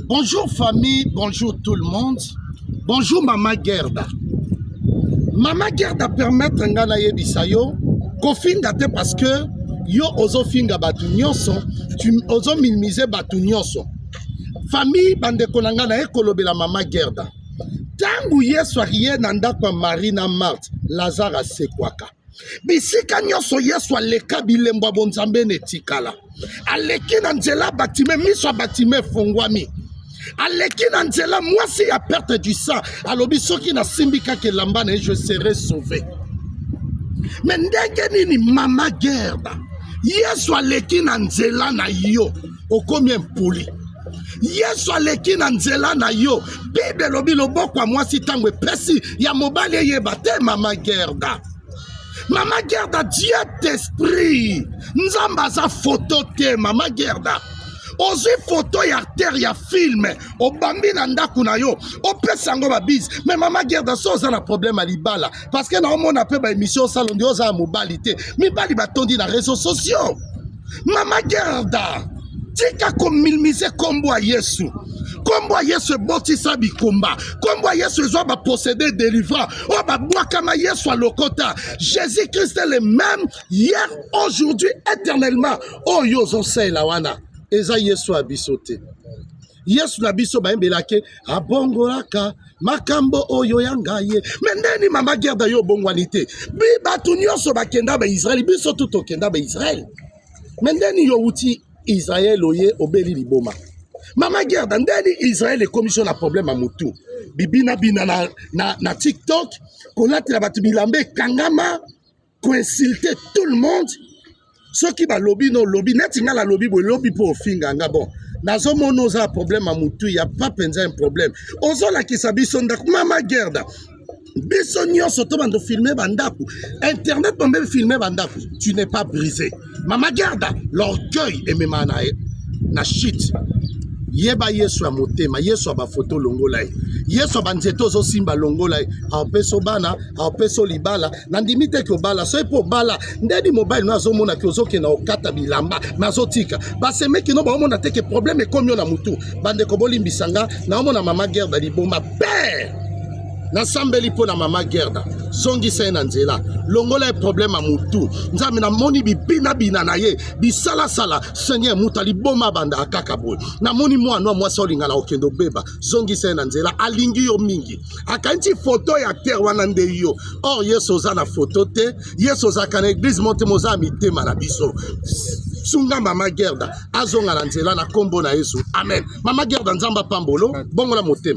Bonjour famille, bonjour tout le monde. Bonjour Mama Gerda. Mama Gerda permettre nga nayebisa yo kofinga te parce que yo ozofinga bato nyonso, ozominimize bato nyonso. Famille bandeko na nga naye kolobela Mama Gerda. Ntango Yesu aye na ndako ya Marie na Marthe, Lazare asekwaka. Bisika nyonso Yesu aleka, bilembo ya bonzambe na etikala. Aleki na nzela Batime, miso ya Batime efongwami. Aleki na nzela mwasi ya perte du sang, alobi soki nasimbi kaka elamba na ye, je serai sauvé. Me ndenge nini Mama Gerda, Yesu aleki na nzela na yo, okomi impoli? Yesu aleki na nzela na yo, Bible elobi loboko ya mwasi ntango epesi ya mobali eyeba te. Mama Gerda, Mama Gerda, Dieu est esprit, Nzambe aza foto te. Mama Gerda, ozwi foto ya acteur ya film, obambi na ndako na yo, opesa yango babise. Me Mama Gerda, so oza na problème ya libala, parce que naomona mpe baémission osala, ndi oza ya mobali te, mibali batondi na réseaux sociaux. Mama Gerda, tika kominimize nkombo ya Yesu. Nkombo ya Yesu ebotisa bikomba, nkombo ya Yesu ezwa bapossédé délivrant oyo babwakama, Yesu alokota. Jésus Christ est le même hier, aujourd'hui, éternellement. Oyo ozosalela wana eza Yesu ya biso te. Yesu na biso bayembelaki abongolaka makambo oyo ya ngai ye. Me ndeni Mama Gerda, yo obongwani te? Bi bato nyonso bakenda baIsraele, biso tu tokenda baIsraele. Me ndeni yo wuti Israele, oye obeli liboma? Mama Gerda, ndeni Israele ekomi so na problème ya motu, bibinabina na TikTok, kolatela bato bilamba ekangama, koinsulte tout le monde. Soki balobi no olobi neti ngai nalobi boye, lobi mpo ofinga nga. Bon, nazomona oza na problème ya motu, ya pas mpenza un problème. Ozolakisa biso ndako, Mama Gerda, biso nyonso to bando filme bandako, internet bombe filme bandako. Tu n'es pas brisé, Mama Gerda. L'orgueil emema na, na shit. Yeba Yesu ya motema. Yesu ya bafoto, longola ye. Yesu ya banzete ozosimba, longola ye. Aopesa bana, aopesa libala. Nandimi te ke obala. Soki mpo obala, ndeni mobali no azomonaki ozokenda okata bilamba, me azotika basemeki no baomona te ke problème ekomi yo na mutu. Bandeko, bolimbisa nga, naomona Mama Gerda liboma. Père, nasambeli mpo na Mama Gerda, zongisa ye na nzela, longola ye problème ya mutu. Nzambe, namoni bibinabina na ye, bisalasala. Seigneur, mutu aliboma abandaka kaka boye. Namoni mwana wa mwasi olinga na kokende obeba, zongisa ye na nzela. Alingi yo mingi, akanisi foto ya acteur wana nde yo. Or Yesu oza na foto te. Yesu ozalaka na église motema, oza ya mitema na biso. Sunga Mama Gerda azonga na nzela na nkombo na Yesu, amen. Mama Gerda, Nzambe apambolo, bongola motema.